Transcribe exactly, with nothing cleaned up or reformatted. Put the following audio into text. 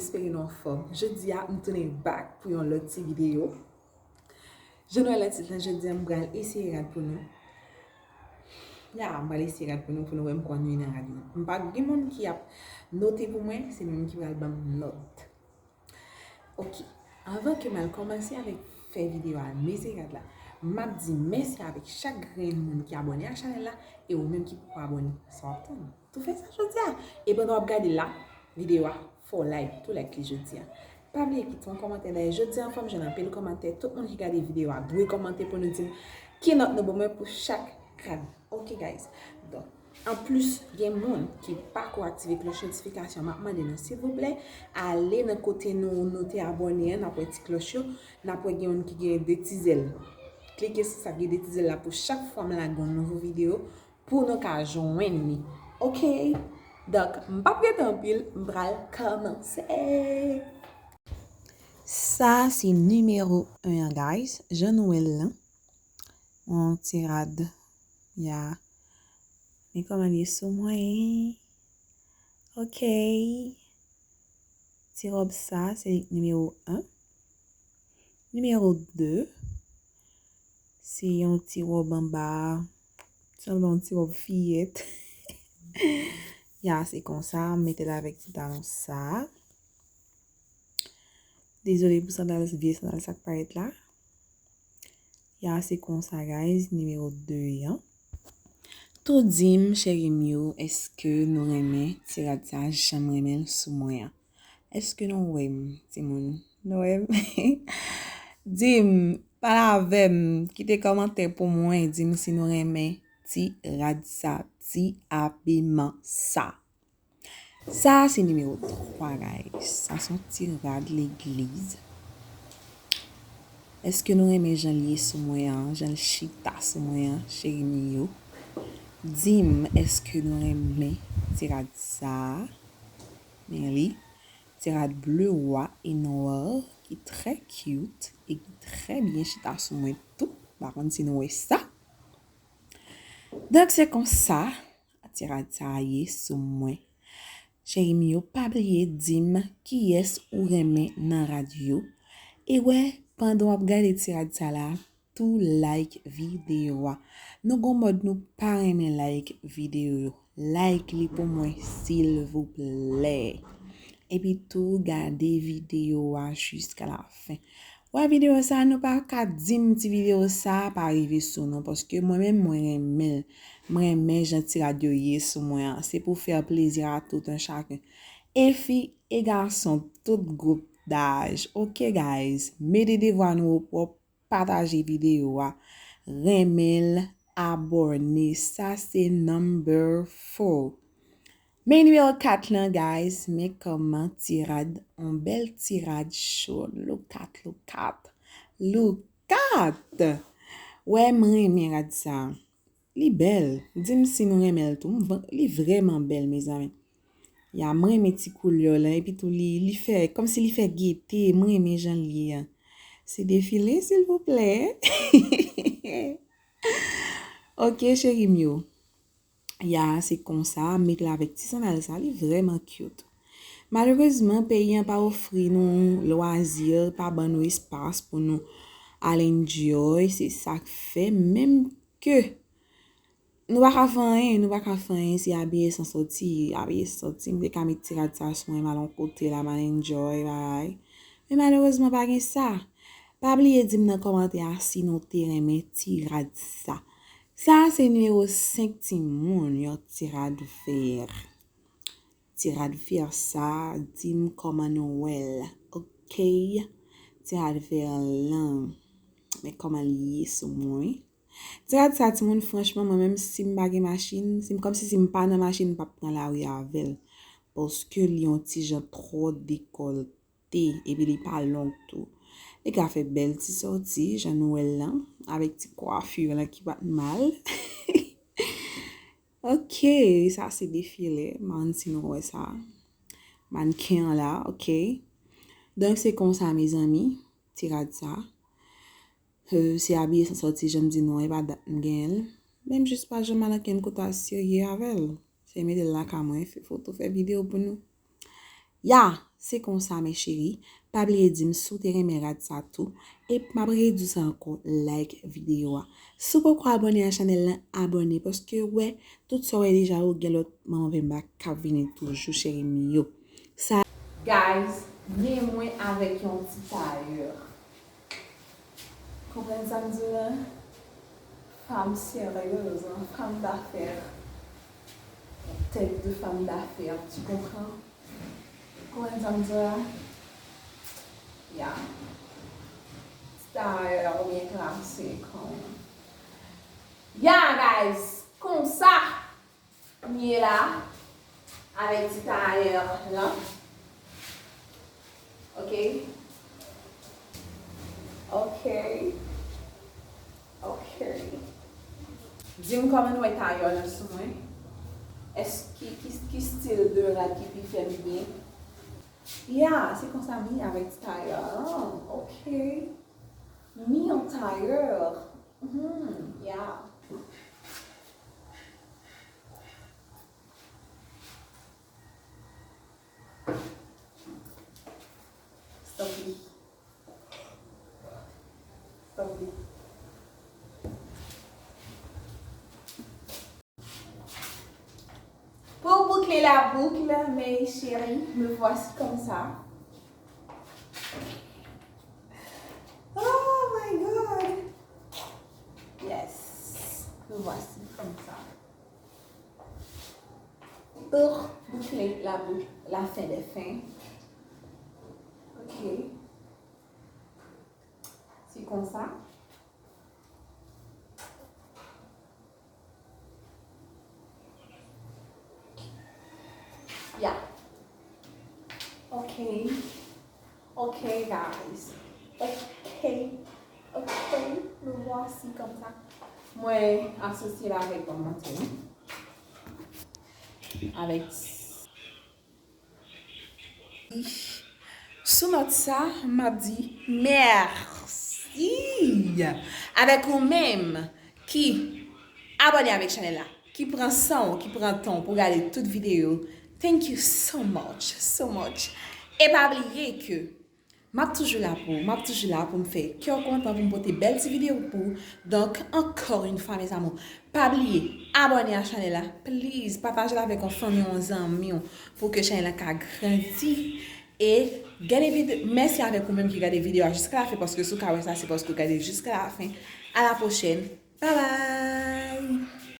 Espere nou anfòm. Jodi a, m tounen back pou yon lòt ti videyo. Jan nou wè nan tit lan, jodi a, m pral eseye rad pou nou. Ya, m pral eseye rad pou nou, pou nou wè m konn wi nan rad yo. M pa gen moun ki ap note pou mwen, se nou menm ki pral ban m nòt. Ok, anvan ke m al kòmanse avèk fè videyo a, mezi rad la, m ap di mèsi avèk chak grenn moun ki abòne a chanèl la, e ou menm ki poko abòne, sa w ap tann? Tou fè sa jodi a. E pandan w ap gade la, videyo a, fè w like, tou like li jodi a. Pa bliye kite yon kòmantè, dayè jodi a anfòm jwenn anpil kòmantè, tout moun ki gade videyo a dwe kòmante pou nou di m ki nòt nou ban mwen pou chak rad. Ok guys, donk, anplis, gen moun ki pako aktive klòch notifikasyon, m ap mande nou, silvouplè, ale nan kote nou, nou te abòne an, n ap wè ti klòch yo, n ap wè gen youn ki gen de ti zèl. Klike sou sa ki gen de ti zèl la pou chak fwa m lage yon nouvo videyo, pou nou ka jwenn li. Ok? Donk, m p ap rete anpil, m pral kòmanse. Sa se nimewo en an, guys. Jan nou wè l lan. Yon ti rad. Ya. Men kòman l ye sou mwen. Ok. Ti wòb sa, se nimewo en. Nimewo de, se yon ti wòb anba, sanble yon ti wòb fiyèt. Ya, se konsa, m mete l avèk ti talon sa. Dezole pou sandal, vye sandal sa k parèt la. Ya, se konsa, guys, nimewo de an. Tou di m, cheri m yo, èske nou renmen ti rad sa jan m renmen l sou mwen an? Èske nou wè m, timoun? Nou wè m? Di m, pale avè m, kite kòmantè pou mwen, di m si nou renmen ti rad sa, ti abiman sa. Sa se nimewo twa, guys. Sa se yon ti rad legliz. Èske nou renmen jan l ye sou mwen an, jan l chita sou mwen an, cheri m yo? Di m, èske nou renmen ti rad sa a? Men li, ti rad ble wa e nwa ki trè cute e ki trè byen chita sou mwen tou. M pa konn si nou wè sa. Donk, se konsa ti rad sa a ye sou mwen. Cheri m yo, pa bliye di m kiyès ou renmen nan rad yo. E wè, pandan w ap gade ti rad sa la, tou like videyo a. Nou gon mòd nou pa renmen like videyo yo. Like li pou mwen, silvouplè. Epi tou gade videyo a jiska la fen. Wè videyo sa, nou pa ka di m ti videyo sa pa rive sou nou, paske mwen menm mwen renmen l. Mwen renmen jan ti rad yo ye sou mwen an. Se pou fè plezi a tout un chacun. E fi e gason, tout gwoup daj. Ok guys, mete devwa nou opwòp, pataje videyo a, renmen l, abòne. Sa se number four. Men nimewo kat lan, guys, men kòman ti rad, on bèl ti rad cho. Look at, look at, look at. Wè, m renmen rad sa. Li bèl. Di m si nou renmen l tou. M van-, li vrèman bèl, mezanmi. Ya, m renmen ti koulè lan, epi tou li, li fè, kòmsi li fè gete, m renmen jan l ye an. Se defile, silvouplè. Ok, cheri m yo. Ya, se konsa, m met l avèk ti sandal sa, li vrèman cute. Malerezman, peyi an pa ofri nou lwazi, pa ban nou espas pou nou al enjoy, se sa k fè, menm ke nou pa ka fè anyen, nou pa ka fè anyen, se abiye san sòti, abiye san sòti, m te ka met ti rad sa sou mwen, m al yon kote la, m al enjoy, bagay. Men malerezman, pa gen sa. Pa bliye di m nan kòmantè a si nou te renmen ti rad sa. Sa se nimewo senk timoun, yon ti rad vè. Ti rad vè sa, di m kòman nou wè l. Ok? Ti rad vè lan. Men kòman l ye sou mwen. Ti rad sa, timoun, franchman, mwen menm, si m pa gen machin, si m, kòmsi si m pa nan machin, m p ap pran lari avè l. Paske li yon ti jan twò dekòlte. Epi li pa long tou. Li ka fè bèl ti sòti, jan nou wè l lan, avèk ti kwafi lan ki pa t mal. Ok, sa se defile. M pa konn si nou wè sa. Mannken an la, ok. Donk, se konsa, mezanmi, ti rad sa. Euh, se abiye san sòti, jan m di nou an, e pa dat m genyen l. Men m jis pa janm al ankenn kote al serye avè l. Se mete l lakay mwen, fè foto, fè videyo pou nou. Ya, se konsa, mes chéris. Pa bliye di m si w te renmen rad sa tou. E m ap redi w sa ankò, like videyo a. Si w poko abòne a chanèl la, abòne, paske w wè, tout sa w wè deja yo, gen lòt manman Pemba k ap vini toujou, cheri m yo. Sa, guys, men mwen avèk yon ti tayè. Konprann sa m di w la? Femme sérieuse, hein, femme d'affaires. Tête de femme d'affaires, tu comprends? Konprann sa m di w la? Ya. Ti tayè oubyen klasik, hein. Ya, guys, konsa. M ye la avèk ti tayè lan. Ok. Ok. Ok. Di m kòman nou wè tayè lan sou mwen. Èske ki, ki, ki stil de rad ki pi fè m byen? Ya, se konsa m ye avèk ti tayè lan. Ok. Mi yon tayè. Hmm, ya. Tanpri. Tanpri. Pour boucler la boucle, mes chéris, me voici comme ça. Oh my God! Yes, me voici comme ça. Pour boucler la boucle, la fin des fins. Ok. Se konsa. Ya. Ok. Ok, guys. Ok. Ok. Me voici comme ça. Mwen asosye l avèk, ban m montre nou. Avèk Sou nòt sa, m ap di mèsi avèk ou menm ki abòne avèk chanèl la, ki pran san w, ki pran tan w pou gade tout videyo. Thank you so much, so much. E pa bliye ke m ap toujou la pou ou, m ap toujou la pou m fè kè w kontan, pou m pote bèl ti videyo pou ou. Donk, encore une fois, mes amours, pa bliye abòne a chanèl la, please, pataje l avèk yon fanmi w, yon zanmi w, pou ke chanèl la ka grandi. E gade vide-, mèsi avèk ou menm ki gade videyo a jiska lafen, paske si w ka wè sa, se paske w gade jiska lafen. A la pwochèn. Bye bye!